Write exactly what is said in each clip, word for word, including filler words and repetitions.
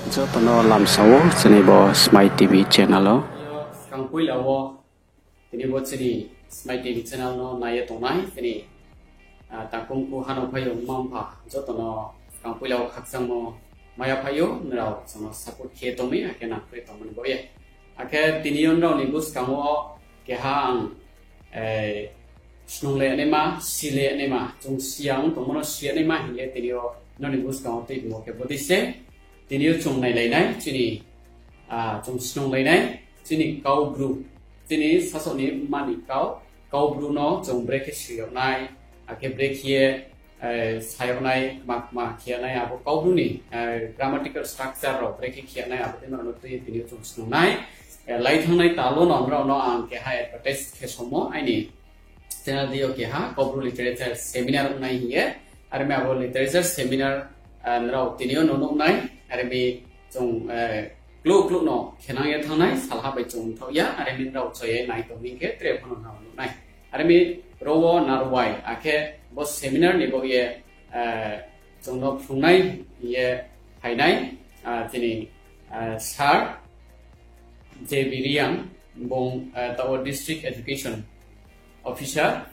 Joto no lamsa ou chini bo Smai T V channel o. Skang poila wo tini bo chini Smai T V channel no nai ye tongnai chini, ah, takhu mkhu ha no phai yo mma mpha joto no skang poila wo khakchangmo mai ya phai ou, nrao chung no support khe tong mi, akhe nangkhroi tongmani bo ye. Akhe tini yo nrao ni buskang wo keha ang, eh, snunglai naima, silai naima, chung si ya ong tongmo no si ya naima hing ye tini yo nrao ni buskang wo tuimo khe bodei se. Tini yo chung nailai nai, chini, ah, chung snunglai nai, chini Kau Bru, chini sasaoh ni mma ni kau, Kau Bru no chung brekhe si yag nai, akhe brekhe ye, eh, sa yag nai, kma kma khe ya nai, abo Kau Bru ni, eh, grammatical structure rao brekhe khe ya nai, abo dei no tui ye tini yo chung snung nai. Eh, lai thanngnai tal wo no nrao no ang keha advertise khe somo aini channel di yo keha Kaubru literature seminar ong nai hing ye. Are mi abo literature seminar, ah, nrao tini yo no nuh nai. Are mi chung, eh, kluh kluh no khenang ye thanng nai, salha bai chung thaoh ya. Are mi nrao choi ye nai tong hing khe tre pho no nrao nuh nai. Are mi ro wo narwai, akhe bo seminar ni baoh ye, eh, chung no phrungnai hing ye phainai, ah, chini, ah, sir, J B Reang, bung, eh, taoh wo District Education Officer,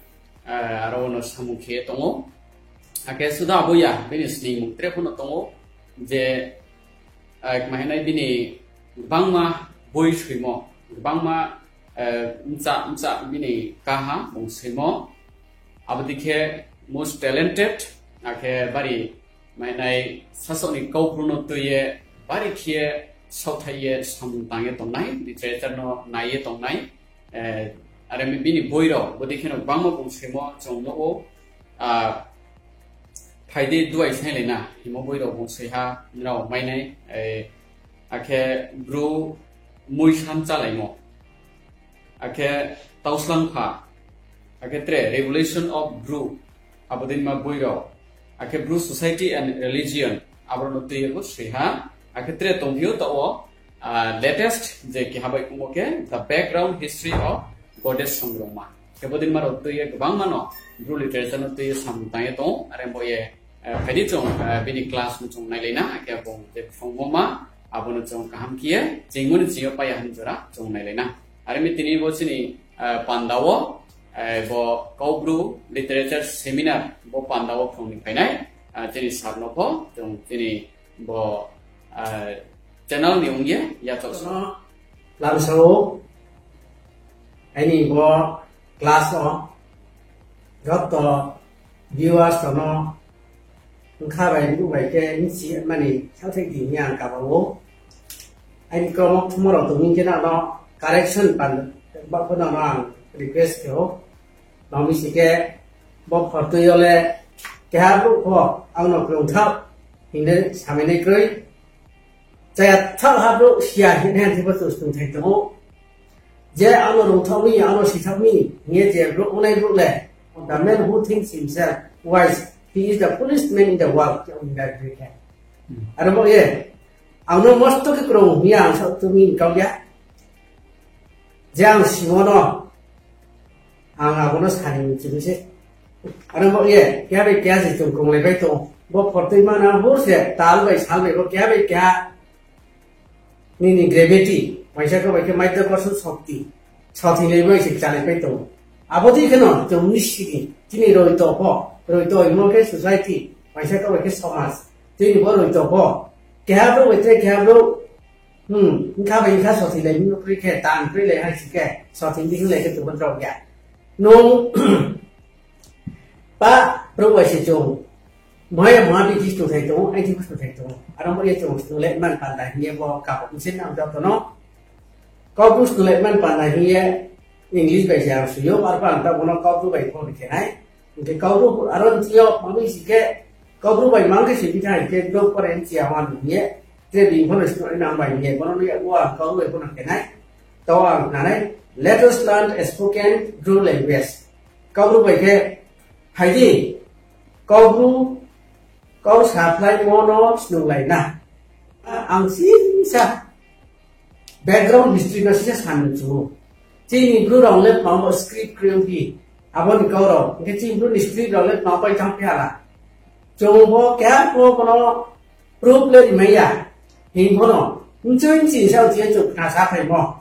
eh, aro no samung khe tong ou. Akhe suda abo ya, bini sningmung tre pho no tong ou, je, eh, kma hing nai bini gbangma boi soimo, gbangma, eh, mcha, mcha bini kaha bung soimo. Abo dei khe most talented, akhe bari mainai sasaoh ni Kaubru no tui ye, bari khe ye saohthaih ye samung tang ye tongnai, literature no nai ye tongnai. Eh, are mi bini boi rao, bodei kheno gbangma bung soimo chung nuh ou, ah, Phai di duai sainglai na, himo boi rao bung soi ha, nrao mai nai, eh, akhe Bru mui sam chálaimo. Akhe Tauslang Pha, akhe tre Revolution of Bru, abo dei ma boi rao, akhe Bru Society and Religion, abo rao no tui ye bo soi ha, akhe tre tongphi ou taoh wo, ah, latest je keha bai kongmo khe The Background History of Goddess Songrongma. Khe bo dei ma rao tui ye gbangma no Bru literature no tui ye samung tang ye tong ou, are bo ye, eh, phai di chung, eh, bini class no chung nailai na, akhe bung je phrungmo ma, abo no chung kaham khe ye, chingmo ni ching yo pai ya hing jora chung nailai na. Are mi tini bo chini, eh, panda wo, eh, bo Kaubru Literature Seminar, bo panda wo phrung ni phainai, eh, chini sir no pho, chung chini bo, eh, channel ni ong ye, yachaoh no lamsa ou, aini bo class wo, joto viewers rao no, bkha bai, bru bai khe, bchi mani, saohthaih di hing ye ang kaba ou. Aini kau mo thumo rao tong hing khe nang no correction pan, ba pho nang no ang request khe ou. Nang mi si khe, bo phortui yo le, keha brouh pho, ang no krungthaoh, hing ye samai nai kroi. Chaya thaoh ha brouh siya hing ye thebo chung snungthai tong ou. Je ang no rungthaoh mi, ang no sithaoh mi, hing ye je brouh ongnai brouh le, the man who thinks himself wise, he is the foolest man in the world, khe ong dai khe. Aro bo ye, ang no mosto khe krung hing ye ang saoh tong mi kau ya. Je ang simo no, ang abo no sani mchimi se. Aro bo ye, keha bai keha se chung krunglai bai tong ou. Bo phortui mana hor se, tal bai sal bai bo keha bai keha nini gravity, uaingsa kau bai khe maitokor su shokti, sothinglai bai se kchalai pai tong ou. Abo dei kheno chung misi ni, chini roito pho, roito hingmo khe society, uaingsa kau bai khe somaj, chini bo roito pho, keha brouh bai tre keha brouh, hmm, bkha bai bkha sothinglai mi kroi khe, tan kroilai hai si khe, sothing di hinglai khe chung bo drao ya. Nung, pa, brouh bai se chung, maya maya bithi snungthai tong ou, aini bo snungthai tong ou. Aro bo ye chung snunglai man panda hing ye bo kabo mse nang joto no. Kaubru snunglai man panda hing ye English bai se ang soi ou, arphuh ang taoh bo no Kaubru bai pho ri khe nai. Hing khe Kaubru aro nching yo, mami si khe, Kaubru bai mang khe se bithai khe, brouh pore nchi ya hing ye, tre bini pho no snunglai nang bai hing ye, bo no nuh ya, bo ang Kaubru bai pho no khe nai. Taoh ang khnanai, let us learn a spoken Bru language. Kaubru bai khe, phai di, Kaubru, kau saphlaimo no snunglai na. Ang sisa background history no sisa sanchu ou. Chini Bru rao le tma bo script kroi ongphi, abo ni kau rao. Hing khe chini Bru ni script rao le tma pai thanngphi hala. Chung bo keha pho bo no proof le rimai ya. Hing pho no, mchoi mchi sa uchih ye chung khna sa phaimo.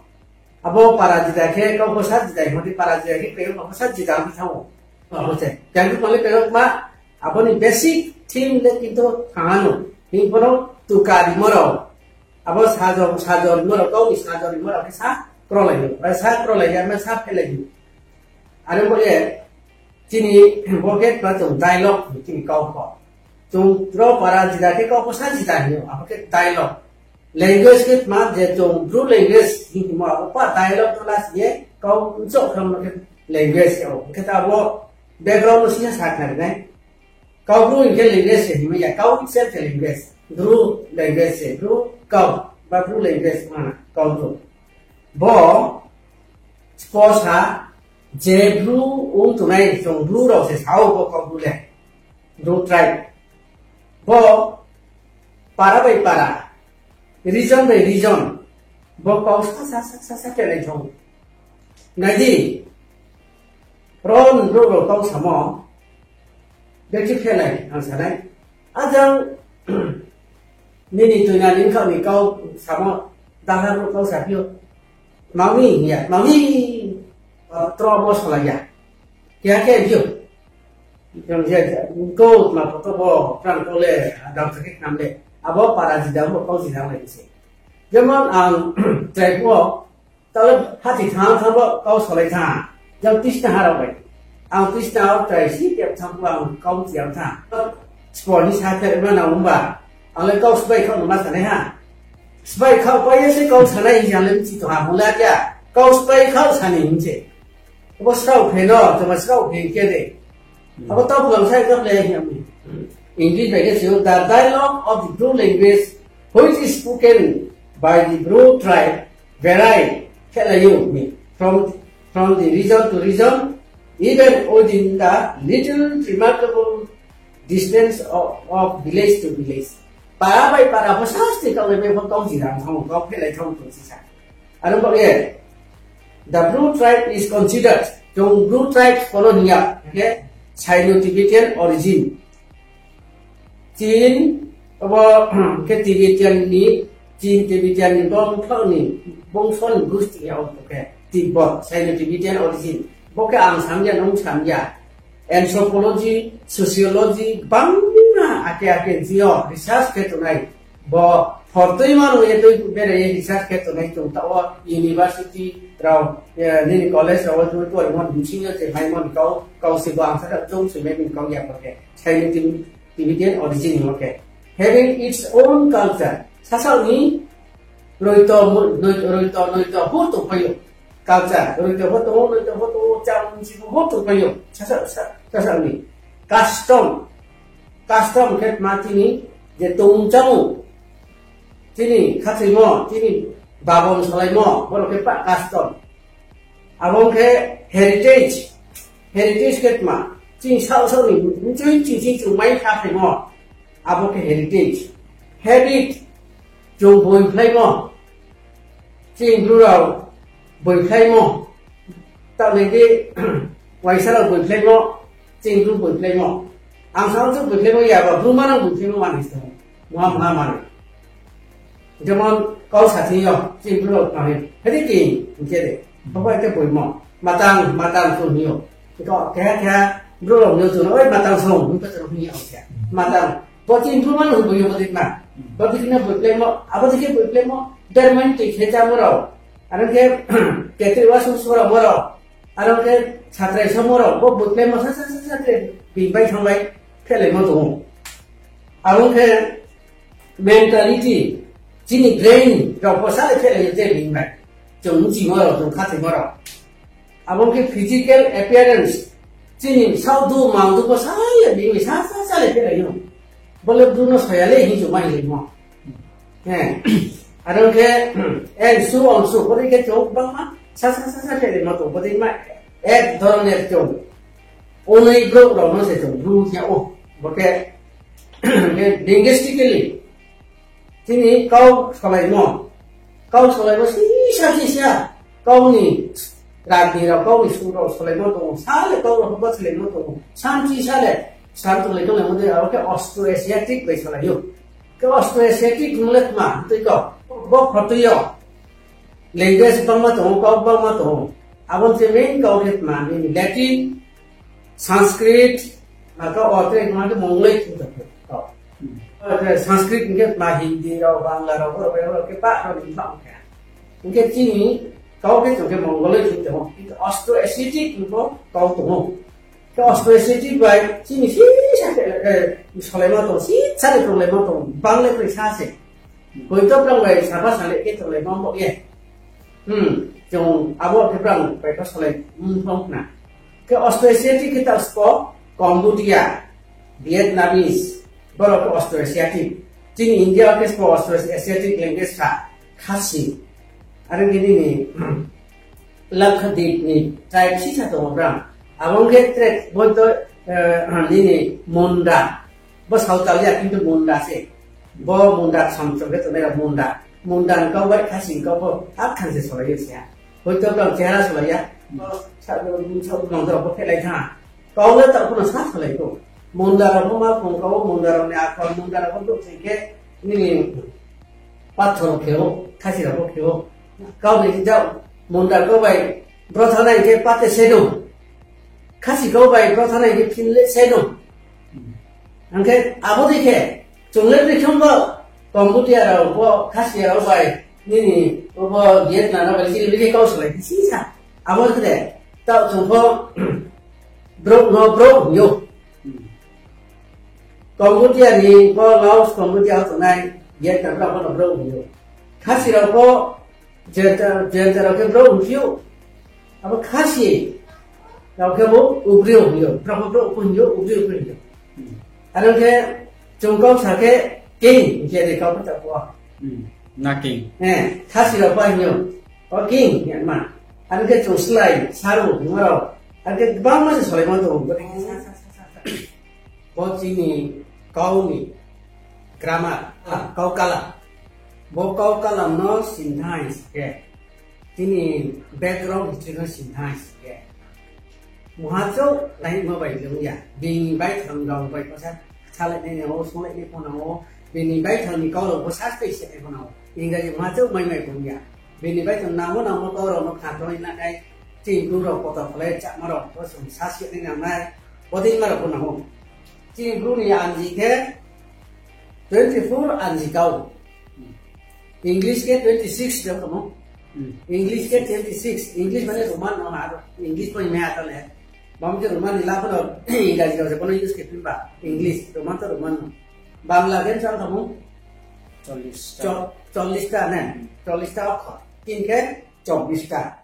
Abo para jida khe kau pho sa jida hing di, para jida khe payok pho sa jida hing thanng ou. Abo se. Khe ang khe kmali payok ma, abo ni basic theme le kintu thang ha no. Hing pho no tuka rimo rao. Abo sajo, sajo rimo rao, kau ni sajo rimo rao khe sa krolai ou. Bai sa krolai ya, ma sa phelai ou. Are bo ye, chini bo khe tma chung dialogue, chini kau pho. Chung ro para jida khe kau pho sa jida hing ou, abo khe dialogue. Language khe tma je chung Bru language hing hingmo abo pa dialogue no lasi ye kau mchouh khe mo khe language ya ou. Khe ta abo background no sisa sa khna ri nai. Kau Bru hing khe language se hingmai ya, kau itself khe language. Bru language se, Bru kau, ba Bru language ma kau Bru. Bo spo sa je Bru ong tongnai, chung Bru rao se sa ou bo kau Bru le. Bru tribe. Bo para bai para, region bai region, bo kau sa sa sa sa sa khe lai thong. Nai di, ro ni Bru rao kau samo, bekhe phelai ang sa nai. Ajang nini tuina ni kau ni kau samo, dahla Bru kau sa phi ou. Mami hing ya, mami, tro bo salai ya. Keha khe phi ou. Jang je, je, kau tma pho to bo, krang kau le, dam sa khe khnam le. Abo para jida bo kau jida lai se. Jemon ang, chrai pho, taoh le hati thanng thanng bo kau salai thanng. Jang tisna ha rao bai. Ang tisna rao chrai si khe thanng pho ang kau mchi ya thanng. Spo ni sa khe ma nang ongba. Ang le kau sbai khaoh no ma sa nai ha. Sbai khaoh pai ye se kau sa nai hing ang le mchi tong ha, bung le ya. Kau sbai khaoh sa ni hing se. Abo srao phe no, tma srao phe khe de. Abo taoh bulang sai khaoh le hing ang. English bai khe se, the dialect of the Bru language which is spoken by the Bru tribe vary khe lai ou ni, from, from the region to region, even within the little remarkable distance of, of village to village. Para bai para pho sasti kau le me pho kau jida thanng ou, kau phelai thanng ou tong sisa. Aro bo ye, the Bru tribe is considered, chung Bru tribe kono hing ya, khe Sino-Tibetan origin. Chin, abo, khe Tibetan ni, Chin Tibetan ni bongso ni, bongso ni gusti ya abo khe Tibet, Sino-Tibetan origin. Bo khe ang sam ya, nung sam ya. Anthropology, sociology, bangma ake ake jio research khe tongnai. Bo phortui mano ye tui bere ye research khe tongnai chung taoh wo university rao, eh, nini college rao wo tui tui mo bsing yo se mai mo ni kau, kau se bo ang sa chung se mai ni kau ya bo khe. Sino Tib-, Tibetan origin mo khe. Having its own culture. Sasao ni roito mo-, noi-, roito, noito ho tongpai ou. Culture, roito pho tong ou, noito pho tong ou, chang si pho tongpai ou. Sasa, sa-, sasa ni. Custom, custom khe tma chini, je tong chang ou. Chini khathoimo, chini babon salaimo, boro khe pa custom. Abo khe heritage, heritage khe tma, chini saoh saoh ni, chini chini chini chung mai kha phaimo. Abo khe heritage. Habit, chung boiphlaimo. Chini Bru rao boiphlaimo. Taoh nai di, uaingsa rao boiphlaimo, chini Bru boiphlaimo. Ang sa chu boiphlaimo ya ba, Bru ma nang boiphlaimo manoi se tong ou. Mungha mungha manoi. Jemon kau sa thing yo, chini Bru rao tma hing, hedi ki, hing khe de. Bo bai khe boimo. Matang, matang chung hing ou. Kau keha keha Bru rao no chung, oi matang song, hing khe chung hing ya khe. Matang. Bo chini Bru ma nang boimo bo dei ma. Bo dei khe no boiphlaimo, abo dei khe boiphlaimo, bermain tui khe chámo rao. Aro khe, ketri wa sung sung rao bo rao. Aro khe, satrai samo rao, bo boiphlaimo sa sa sa sa khe, bini bai thanng bai, phelaimo tong ou. Abo khe, mentality, chini brain rao pho sa le phelai ye je bini bai. Chung mchimo rao, chung khathoimo rao. Abo khe physical appearance, chini saoh du, mang du pho sa ye bini bai sa sa sa le phelai ou. Bo le Bru no soya le hing chung ma hinglaimo. He. Aro khe, and so on so, bo dei khe chung bangma sa sa sa sa phelai ma tong, bo dei ma, ek dhoroner chung. Onoi brouh rao no se chung Bru hing ya ou. Bo khe, linguistically, chini kau salaimo. Kau salaimo sisa sisa. Kau ni ragni rao, kau ni sur rao salaimo tong ou. Sa le kau rao pho salaimo tong ou. Sanchi sa le, san tong le tong le mo dei, abo khe Austro-Asiatic bai salai ou. Khe Austro-Asiatic hing le tma tui kau. Bo pho tui yo language bangma tong ou, kau bangma tong ou. Abo ni se main kau khe tma, nini Latin, Sanskrit, ma kau o tre tma khe Mongoloid hing tong khe kau. Sanskrit hing khe tma Hindi rao, Bangla rao, bo rao, bo rao khe ba rao ni tma khe. Hing khe chini kau khe chung khe Mongoloid hing tong ou. Kintu Austro-Asiatic hing bo kau tong ou. Khe Austro-Asiatic bai chini sisa khe, eh, solaima tong, sisa ni tonglaima tong, bang le kroi sa se. Hoito brang bai saba sale khe tonglaima bo ye. Hmm, chung abo khe brang bai pho solai, hmm, tong khna. Khe Austro-Asiatic khe taoh sbo Cambodia, Vietnamese, borok khe Austro-Asiatic. Chini India khe sbo Austro-Asiatic language sa, Khasi. Are khe nini, Lakshadweep ni tribe sisa tong ou brang. Abo khe tre bo to, eh, nini Munda. Bo Saotal ya, kintu Munda se. Bo Munda samchong khe tongnai rao Munda. Munda ni kau bai Khasi ni kau pho akhang se solai yo se ha. Hoito brang chehara solai ya. Bo sa, sa, sa, mangdra bo phelai tha. Kau le taoh pho no sa solai kho. Munda rao pho ma phung kau, Munda rao ni akhor, Munda rao pho duk se khe nini pathor khe ou, Khasi rao pho khe ou. Kau ni jao, Munda kau bai bro thanai khe pate se no. Khasi kau bai bro thanai khe phin le se no. Ang khe abo dei khe, chung le bikhe bo Cambodia rao bo Khasi rao bai, nini bo Vietnam rao bai chini bikhe kau solai di sisa. Abo khe de, taoh chung pho brouh no brouh hing ou. Cambodia ni bo Laos, Cambodia wo tongnai Vietnam rao bo no brouh hing ou. Khasi rao pho Jaiñtia, Jaiñtia rao khe brouh hing ou. Abo Khasi rao khe bo Ubriou hing ou. Brao pho brouh pho hing ou, Ubriou pho hing ou. Aro khe chung kau sa khe king hing khe de kau pho ta pho. Khasi rao pho hing ou. O king hing ma. Aro khe chung slái, saru hingma rao. Aro khe gbangma se solaima tong ou. Bo chini kau ni grammar, ah, kau kalam. Bo kau kalam no sinthanai se khe, chini background history no sinthanai se khe, mungha chouh laimo bai le ong ya. Bini baithang rao bai pho sa, salai nai nang ou, sunglai nai pho nang ou. Bini baithang ni kau rao pho sa tei se nai pho nang ou. Ingraji mungha chouh mai mai pho ong ya. Bini baithang nangmo nangmo kau rao no khna tong nai nai. Chini Bru rao kotor khlai chámo rao pho chung sa se nai nang nai. Bodei ma rao pho nang ou. Chini Bru ni anji khe twenty four anji kau. English khe twenty six jang tongmo. English khe twenty six. English mane Roman no ha. English pho himai ha ta le. Bam khe Roman ni la pho no Ingraji rao se bo no use khe phi ba. English, Roman to Roman no. Bangla khe jang tongmo. Chollish ta. Cho-, chollish ta ne. Chollish ta okhor. King khe chobbish ta.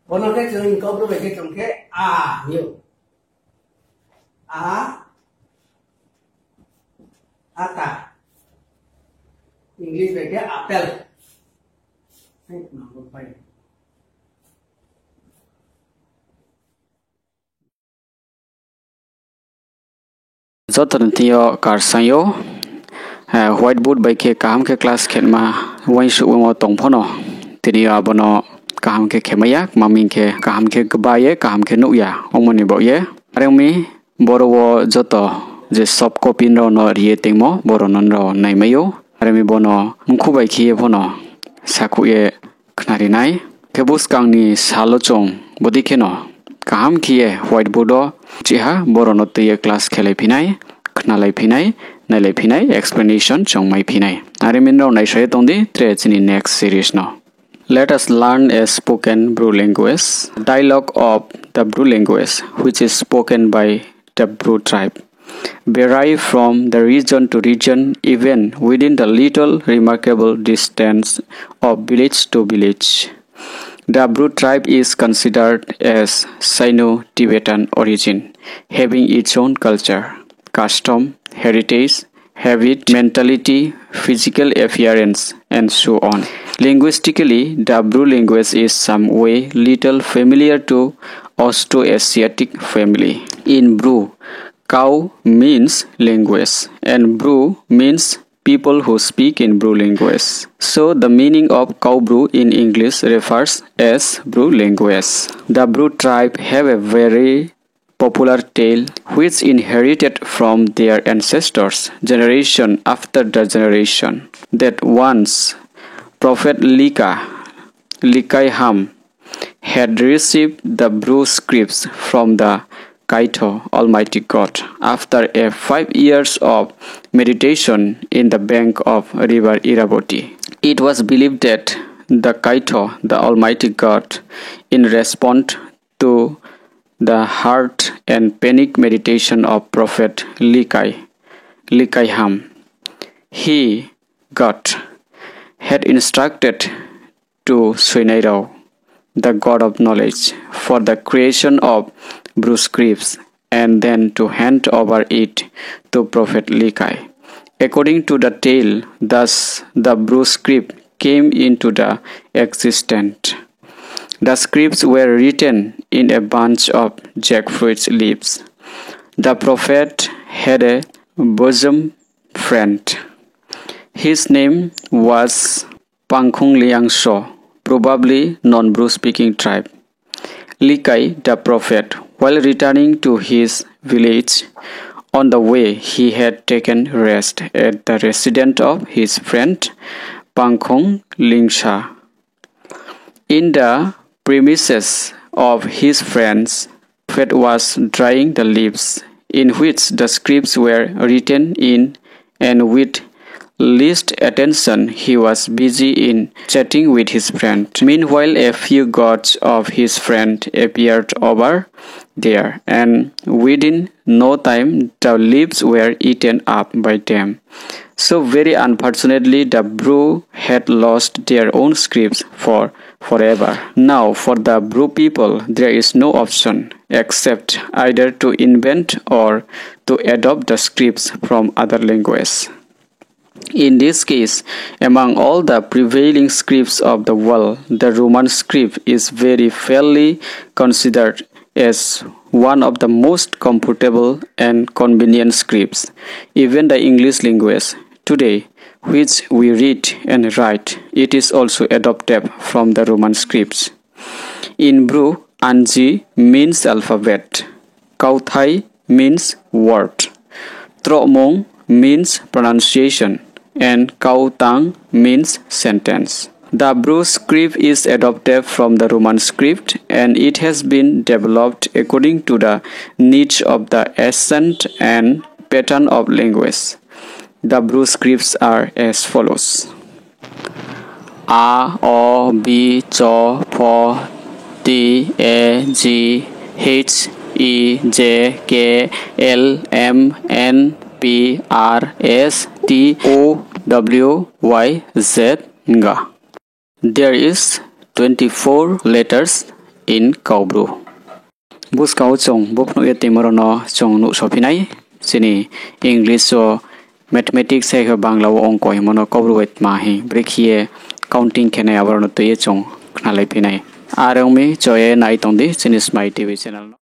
Bono khe chung Kaubru bai khe chung khe a hing ou. A, ata. English bai khe apple. Joto ni thing yo karsang ou, eh, whiteboard bai khe kaham khe class khenma uaingsouhmo tong pho no, tini yo abo no kaham khe khemai ya, maming khe kaham khe gba ye, kaham khe nuh ya, ongmo ni baoh ye. Are ong mi, boro wo joto je soft copy rao no ri ye tongmo, boro no nrao naimai ou. Are ong mi bono mkhu bai khe ye pho no sakhouh ye khnari nai. Khe buskang ni sal wo chung bodei khe no kaham khe ye whiteboard wo chiha boro no tui ye class khelai phi nai, khnalai phi nai, nailai phi nai, explanation chung mai phi nai. Are ong mi nrao naisa ye tong di tre chini next series no. Let us learn a spoken Bru language. Dialogue of the Bru language, which is spoken by the Bru tribe, vary from the region to region, even within the little remarkable distance of village to village. The Bru tribe is considered as Sino-Tibetan origin, having its own culture, custom, heritage, habit, mentality, physical appearance, and so on. Linguistically, the Bru language is some way little familiar to Austro-Asiatic family. In Bru, Kau means language, and Bru means people who speak in Bru language. So the meaning of Kaubru in English refers as Bru language. The Bru tribe have a very popular tale which inherited from their ancestors generation after the generation, that once Prophet Lika, Likaiham had received the Bru scripts from the Kaitho, Almighty God, after a five years of meditation in the bank of river Iraboti. It was believed that the Kaitho, the Almighty God, in response to the heart and panic meditation of Prophet Likai, Likaiham, he, God, had instructed to Suinairao, the god of knowledge, for the creation of Bru scripts and then to hand over it to Prophet Likai. According to the tale, thus the Bru script came into the existence. The scripts were written in a bunch of jackfruit leaves. The prophet had a bosom friend. His name was Pangkhung Liangso, probably non-Bru speaking tribe. Likai the prophet, while returning to his village, on the way he had taken rest at the residence of his friend Pangkhung Lingsa. In the premises of his friends, prophet was drying the leaves in which the scripts were written in, and with least attention he was busy in chatting with his friend. Meanwhile, a few goats of his friend appeared over there, and within no time the leaves were eaten up by them. So very unfortunately, the Bru had lost their own scripts for forever. Now, for the Bru people, there is no option except either to invent or to adopt the scripts from other languages. In this case, among all the prevailing scripts of the world, the Roman script is very fairly considered as one of the most comfortable and convenient scripts. Even the English language today, which we read and write, it is also adopted from the Roman scripts. In Bru, Anji means alphabet, Kauthai means word, Trohmung means pronunciation, and Kautang means sentence. The Bru script is adopted from the Roman script, and it has been developed according to the needs of the accent and pattern of language. The Bru scripts are as follows. A, O, B, C, P, T, A, G, H, I, J, K, L, M, N, P, R, S, T, U, W, Y, Z, Nga. There is twenty-four letters in Kaubru. Buskang wo chung bo phnuh ye tongmo rao no chung nuhsao phi nai. Chini English wo mathematics hai khe Bangla wo ongko hingmo no Kaubru bai tma hing brekhe ye counting khe nai abo rao no tui ye chung khnalai phi nai. Are ong mi, cho ye nai tong di chini Smai T V channel no.